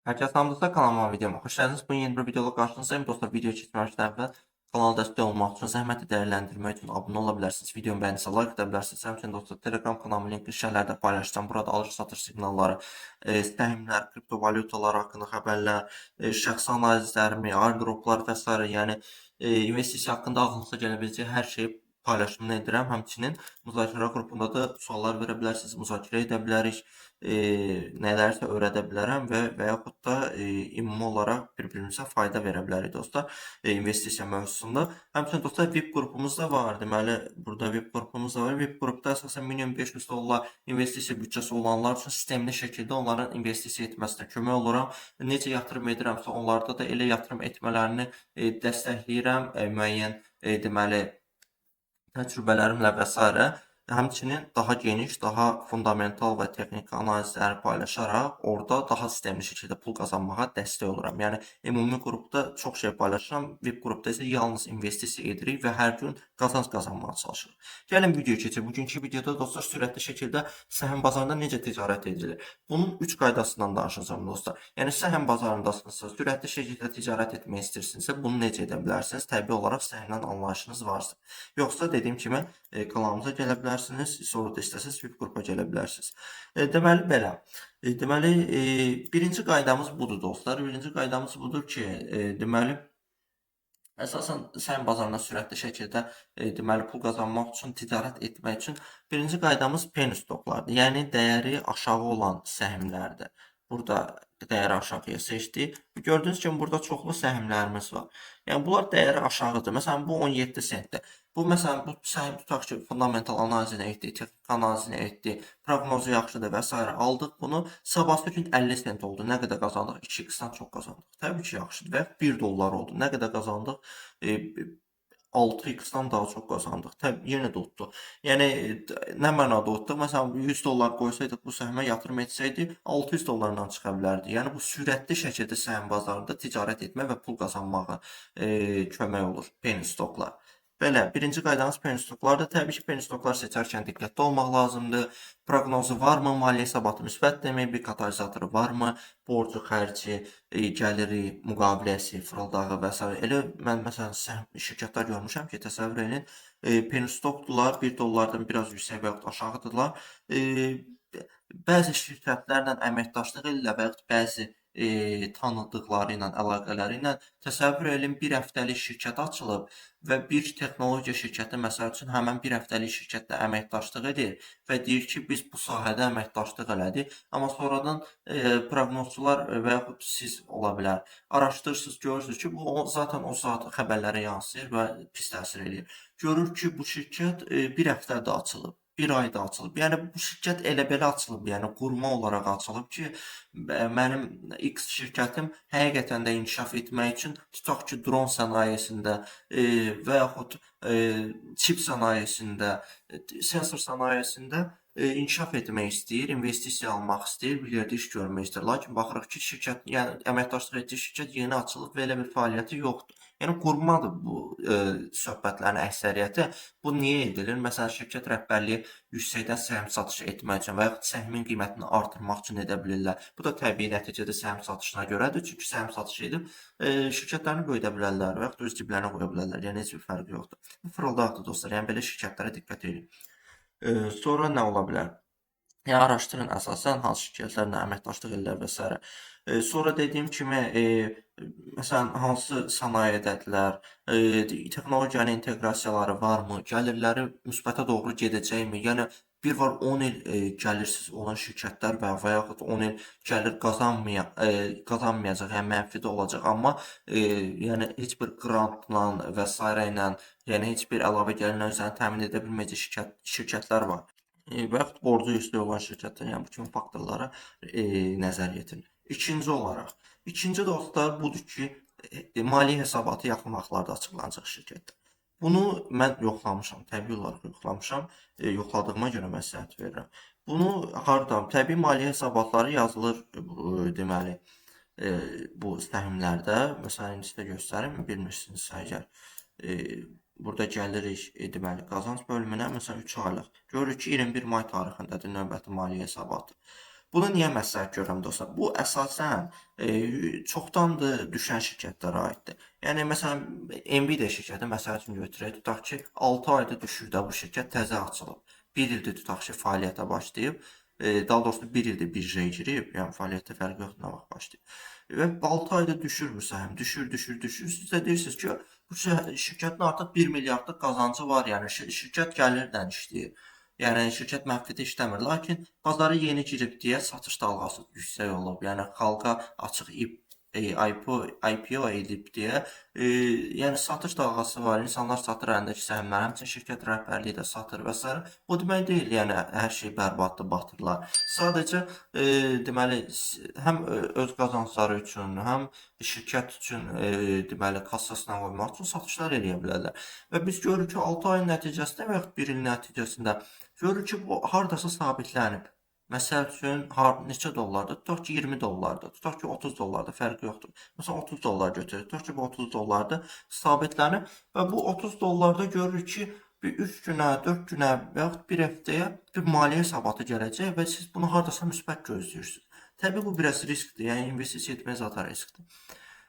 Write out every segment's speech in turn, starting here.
Herkese selam dostlar, kanalıma, videoma hoş geldiniz. Bugün yeni bir videoyla karşınızdayım. Dostlar, video keçməmişdən əvvəl kanala dəstək olmaq üçün, zəhməti dəyərləndirmək üçün abunə ola bilərsiniz. Videomu bəyənsə like edə bilərsiniz. Həmçinin dostlar, Telegram kanalımın linkini şərhlərdə paylaşacağım. Burada alış-satış siqnalları, səhmlər, kriptovalyutalar haqqında xəbərlər, şəxsi analizlərimi, airdroplar və s. Yəni investisiya haqqında ağlınıza gələ biləcək hər şeyi paylaşımını edirəm. Həmçinin müzakirə qrupunda da suallar verə bilərsiniz, müzakirə edə bilərik, nələrisə öyrədə bilərəm və yaxud da ümumi olaraq bir-birimizə fayda verə bilərik dostlar, investisiya mövzusunda. Həmçinin dostlar, VIP qrupumuz da var. Deməli, burada VIP qrupumuz da var. VIP qrupda əsasən minimum 500 dollar investisiya büdcəsi olanlar üçün sistemli şəkildə onların investisiya etməsinə kömək oluram. Necə yatırım edirəmsə, onlarda da elə yatırım etmələrini dəstəkləyirəm. Müəyyən deməli təcrübələrimlə və s. Həmçinin daha geniş, daha fundamental və texniki analizləri paylaşaraq orada daha sistemli şəkildə pul qazanmağa dəstək oluram. Yəni ümumi qrupda çox şey paylaşıram, VIP qrupda isə yalnız investisiya edirik və hər gün qazanc qazanmağa çalışırıq. Gəlin videoya keçək. Bugünkü videoda dostlar, sürətli şəkildə səhm bazarında necə ticarət edilir? Bunun 3 qaydasından danışacağım dostlar. Yəni səhm bazarındasınızsa, sürətli şəkildə ticarət etmək istəyirsinizsə, bunu necə edə bilərsiniz? Təbii olaraq səhmdən anlayışınız varsa. Yoxsa dediyim kimi kanalımıza gələ bilərsiniz, sonra da istəsəniz VIP qrupa gələ bilərsiniz. Deməli belə. Deməli birinci qaydamız budur dostlar. Birinci qaydamız budur ki, deməli əsasən səhm bazarında sürətli şəkildə deməli pul qazanmaq üçün, ticarət etmək üçün birinci qaydamız penny stocklardır. Yəni dəyəri aşağı olan səhmlərdir. Burada dəyəri aşağıya seçdik. Gördüyünüz kimi burada çoxlu səhmlərimiz var. Yəni bunlar dəyəri aşağıdır. Məsələn bu 17 sentdir. Bu məsələn bu səhm tutaq ki, fundamental analizini etdik, texniki analizini etdik, proqnozu yaxşıdır və s. Aldıq bunu. Sabahsı gün 50 sent oldu. Nə qədər qazandıq? 2x-dən çox qazandıq. Təbii ki, yaxşıdır. Və 1 dollar oldu. Nə qədər qazandıq? 6x-dan daha çox qazandıq. Təbii yenə də utdu. Yəni nə mənada utduq? Məsələn 100 dollar qoysaydıq bu səhmə yatırım etsəydik 600 dollardan çıxa bilərdi. Yəni bu sürətli şəkildə səhm bazarında ticarət etmə və pul qazanmağa kömək olur penny stocklar. Belə, birinci qaydamız penny stocklardır. Təbii ki, penny stocklar seçərkən diqqətli olmaq lazımdır. Proqnozu varmı? Maliyyə hesabatı müsbətdirmi? Bir katalizatoru varmı? Borcu, xərci, gəliri, müqaviləsi, fırıldağı və s. Elə mən məsələn səhm şirkətlər görmüşəm ki, təsəvvür edin, penny stockdular, 1 dollardan biraz yüksək və yaxud aşağıdırlar. Bəzi şirkətlərlə əməkdaşlıq edirlər və yaxud bəzi tanıdıqları ilə, əlaqələri ilə. Təsəvvür edin, bir həftəlik şirkət açılıb və bir texnologiya şirkəti məsəl üçün həmən bir həftəlik şirkətlə əməkdaşlıq edir və deyir ki, biz bu sahədə əməkdaşlıq elədik. Amma sonradan proqnozçular və yaxud siz ola bilər, araşdırırsınız, görürsünüz ki, bu zaten o saat xəbərlərə yansıyır və pis təsir eləyir. Görür ki, bu şirkət bir həftədə açılıb, bir ayda açılıb. Yəni bu şirkət elə belə açılıb, yəni qurma olaraq açılıb ki, mənim X şirkətim həqiqətən də inkişaf etmək üçün tutaq ki, dron sənayesində və yaxud çip sənayesində, sensor sənayesində inkişaf etmək istəyir, investisiya almaq istəyir, bir yerdə iş görmək istəyir. Lakin baxırıq ki, şirkət, yəni əməkdaşlıq etdiyi şirkət yeni açılıb və elə bir fəaliyyəti yoxdur. Yəni qurmadır bu söhbətlərin əksəriyyəti. Bu niyə edilir? Məsələn, şirkət rəhbərliyi yüksəkdən səhm satışı etmək üçün və yaxud səhmin qiymətini artırmaq üçün edə bilirlər. Bu da təbii nəticədə səhm satışına görədir. Çünki səhm satışı edib şirkətlərini böyüdə bilərlər və yaxud öz ciblərinə qoya bilərlər. Yəni heç bir fərqi yoxdur. Bu fırıldaqdır dostlar. Yəni belə şirkətlərə diqqət edin. Sonra nə ola bilər? Yəni araşdırın əsasən hansı şirkətlərlə əməkdaşlıq edirlər və s. Sonra dediyim kimi, məsələn, hansı sənayedədirlər, texnologiyanın inteqrasiyaları varmı, gəlirləri müsbətə doğru gedəcəkmi? Yəni bir var 10 il gəlirsiz olan şirkətlər və yaxud 10 il gəlir qazanmayacaq, yəni mənfidə olacaq, amma yəni heç bir qrantla və s. ilə, yəni heç bir əlavə gəlirlə özlərini təmin edə bilməyəcək şirkətlər var. Və yaxud borcu yüksək olan şirkətlər, yəni bu kimi faktorlara nəzər yetirin. İkinci olaraq, ikinci dostlar budur ki, maliyyə hesabatı yaxın vaxtlarda açıqlanacaq şirkətdə. Bunu mən yoxlamışam, təbii olaraq yoxlamışam. Yoxladığıma görə məsləhət verirəm. Bunu hardan? Təbii maliyyə hesabatları yazılır deməli bu səhmlərdə. Məsələn, indi sizə göstərim, bilmirsinizsə əgər. Burada gəlirik deməli qazanc bölümünə, məsələn 3 aylıq. Görürük ki, 21 may tarixindədir növbəti maliyyə hesabatı. Bunu niyə məsləhət görürəm dostlar? Bu əsasən çoxdandır düşən şirkətlərə aiddir. Yəni məsələn Nvidia şirkəti məsəl üçün götürək, tutaq ki 6 ayda düşür də bu şirkət təzə açılıb. 1 ildir tutaq ki fəaliyyətə başlayıb. Daha doğrusu 1 ildir birjaya girib, yəni fəaliyyətdə fərqi yoxdur nə vaxt başlayıb. Və 6 ayda düşür bu səhəm, düşür, düşür, düşür. Siz də deyirsiniz ki, bu şirkətin artıq 1 milyardlıq qazancı var, yəni şirkət gəlirlə işləyir. Yəni şirkət mənfidə işləmir, lakin bazara yeni girib deyə satış dalğası yüksək olub. Yəni xalqa açıq IPO edib deyə, yəni satış dalğası var, insanlar satır əlindəki səhmləri, həmçinin şirkət rəhbərliyi də satır və s. Bu demək deyil, yəni hər şey bərbaddır, batırlar. Sadəcə deməli həm öz qazancları üçün, həm şirkət üçün deməli kassasına qoymaq üçün satışlar eləyə bilərlər. Və biz görürük ki, 6 ayın nəticəsində və yaxud 1 ilin nəticəsində görürük ki, bu hardasa sabitlənib. Məsəl üçün, neçə dollardır? Tutaq ki, 20 dollardır, tutaq ki, 30 dollardır, fərqi yoxdur. Məsələn, 30 dollar götürür, tutaq ki, bu 30 dollardır, sabitlənib və bu 30 dollarda görürük ki, bir 3 günə, 4 günə və yaxud bir həftəyə bir maliyyə hesabatı gələcək və siz bunu hardasa müsbət gözləyirsiniz. Təbii bu biraz riskdir, yəni investisiya etmək zaten riskdir.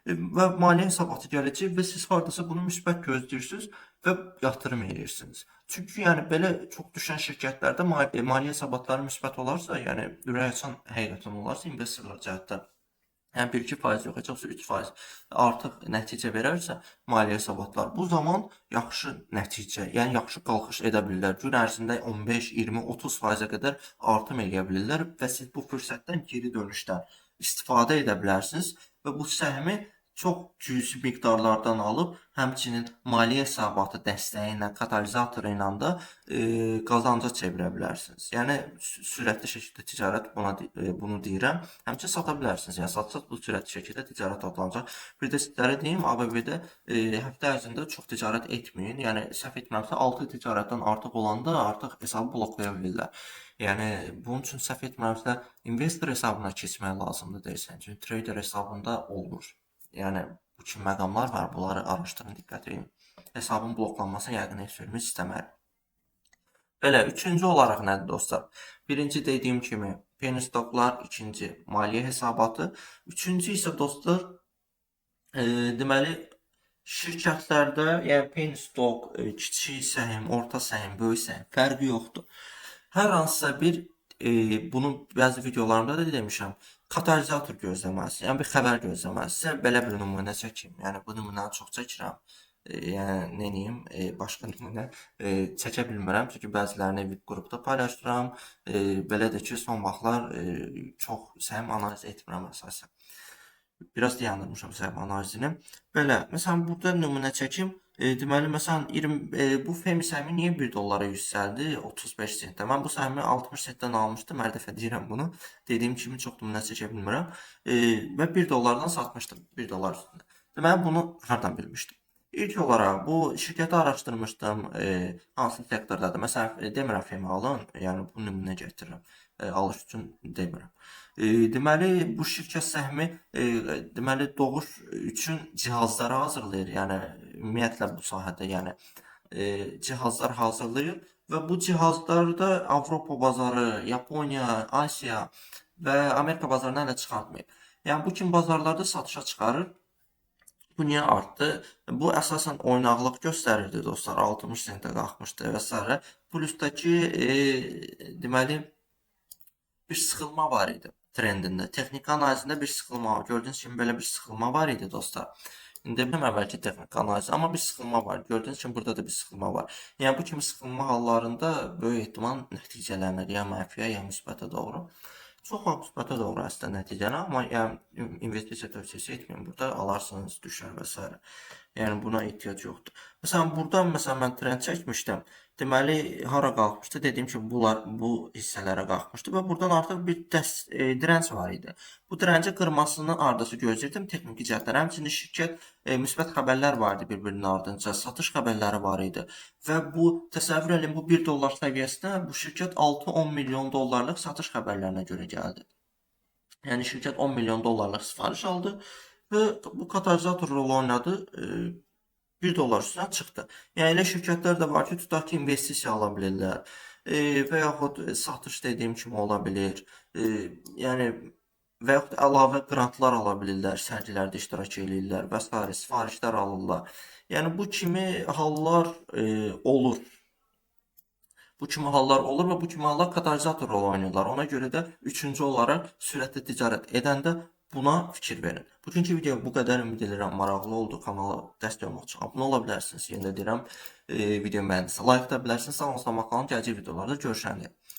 Və maliyyə hesabatı gələcək və siz hardasa bunu müsbət gözləyirsiniz və yatırım edirsiniz. Çünki yəni belə çox düşən şirkətlərdə maliyyə hesabatları müsbət olarsa, yəni ürək açan həqiqətən olarsa investorlar cəhətdən, yəni 1-2% yox, heç olmasa 3% artıq nəticə verərsə maliyyə hesabatlar, bu zaman yaxşı nəticə, yəni yaxşı qalxış edə bilirlər. Gün ərzində 15, 20, 30%-ə qədər artım eləyə bilirlər və siz bu fürsətdən geri dönüşdən istifadə edə bilərsiniz və bu səhmi çox cüzi miqdarlardan alıb, həmçinin maliyyə hesabatı dəstəyi ilə, katalizatoru ilə də qazanca çevirə bilərsiniz. Yəni sürətli şəkildə ticarət bunu deyirəm. Həmçinin sata bilərsiniz. Yəni satsaq bu sürətli şəkildə ticarət adlanacaq. Bir də sizlərə deyim, ABB-də həftə ərzində çox ticarət etməyin. Yəni səhv etmirəmsə 6 ticarətdən artıq olanda artıq hesabı bloklaya bilirlər. Yəni bunun üçün səhv etmirəmsə investor hesabına keçmək lazımdır deyirsən. Çünki trader hesabında olmur. Yəni bu kimi məqamlar var, bunları araşdırın, diqqət edin. Hesabın bloklanması yəqin heç birimiz istəmərik. Belə, üçüncü olaraq nədir dostlar? Birinci dediyim kimi penny stocklar, ikinci maliyyə hesabatı, üçüncü isə dostlar, deməli şirkətlərdə, yəni penny stock, kiçik səhim, orta səhim, böyük səhim fərqi yoxdur. Hər hansısa bir, bunu bəzi videolarımda da demişəm, katalizator gözləməlisiniz, yəni bir xəbər gözləməlisiniz. Sizə belə bir nümunə çəkim, yəni bu nümunəni çox çəkirəm. Yəni nə edeyim, başqa nümunə çəkə bilmirəm, çünki bəzilərini VIP qrupda paylaşdıram. Belə də ki, son vaxtlar çox səhim analiz etmirəm əsasən. Biraz dayandırmışam səhim analizini. Belə, məsələn, burada nümunə çəkim. Deməli, məsələn, bu FEMI səhmi niyə 1 dollara yüksəldi? 35 sentə. Mən bu səhmi 60 sentdən almışdım. Hər dəfə deyirəm bunu. Dediyim kimi çox nümunə çəkə bilmirəm. Və 1 dollardan satmışdım. 1 dollar üstündə. Deməli, bunu hardan bilmişdim? İlk olaraq bu şirkəti araşdırmışdım. Hansı sektordadır? Məsələn, demirəm FEMI alın. Yəni, bu nümunə gətirirəm. Alış üçün demirəm. Deməli, bu şirkət səhmi deməli, doğuş üçün cihazları hazırlayır. Yəni, ümumiyyətlə bu sahədə, yəni, cihazlar hazırlayır və bu cihazları da Avropa bazarı, Yaponiya, Asiya və Amerika bazarına hələ çıxartmayıb. Yəni, bu kimi bazarlarda satışa çıxarır. Bu niyə artdı? Bu əsasən oynaqlıq göstərirdi dostlar. 60 sentə qalxmışdı və s. Plusdakı deməli, bir sıxılma var idi trendində. Texniki analizində bir sıxılma var. Gördüyünüz kimi belə bir sıxılma var idi dostlar. İndi demirəm əvvəlki texniki analiz, amma bir sıxılma var. Gördüyünüz kimi burada da bir sıxılma var. Yəni bu kimi sıxılma hallarında böyük ehtimal nəticələnir. Ya mənfiyə, ya müsbətə doğru. Çox vaxt müsbətə doğru əslində nəticələnir, amma yəni investisiya tövsiyəsi etməyim. Burada alarsınız, düşər və s. Yəni buna ehtiyac yoxdur. Məsələn, buradan məsələn, mən trend çəkmişdim. Deməli, hara qalxmışdı? Dediyim kimi, bunlar bu hissələrə qalxmışdı və buradan artıq bir dirənc var idi. Bu dirənci qırmasını ardası gözləyirdim texniki cəhətdən. Həmçinin şirkət müsbət xəbərlər var idi bir-birinin ardınca, satış xəbərləri var idi. Və bu, təsəvvür edin, bu 1 dollar səviyyəsinə bu şirkət 6-10 milyon dollarlıq satış xəbərlərinə görə gəldi. Yəni, şirkət 10 milyon dollarlıq sifariş aldı və bu katalizator rolu oynadı. 1 dollar üstünə çıxdı. Yəni elə şirkətlər də var ki, tutaq ki, investisiya ala bilirlər. Və yaxud satış dediyim kimi ola bilir. Yəni və yaxud əlavə qrantlar ala bilirlər, sərgilərdə iştirak eləyirlər və sairə, sifarişlər alırlar. Yəni bu kimi hallar olur. Bu kimi hallar olur və bu kimi hallar katalizator rolu oynayırlar. Ona görə də üçüncü olaraq sürətli ticarət edəndə buna fikir verin. Bugünkü video bu qədər, ümid edirəm maraqlı oldu. Kanala dəstək olmaq üçün abunə ola bilərsiniz. Yenə də deyirəm, videomu bəyəndisə like ata bilərsiniz. Sağ olun, salamat qalın. Gələcək videolarda görüşəndək.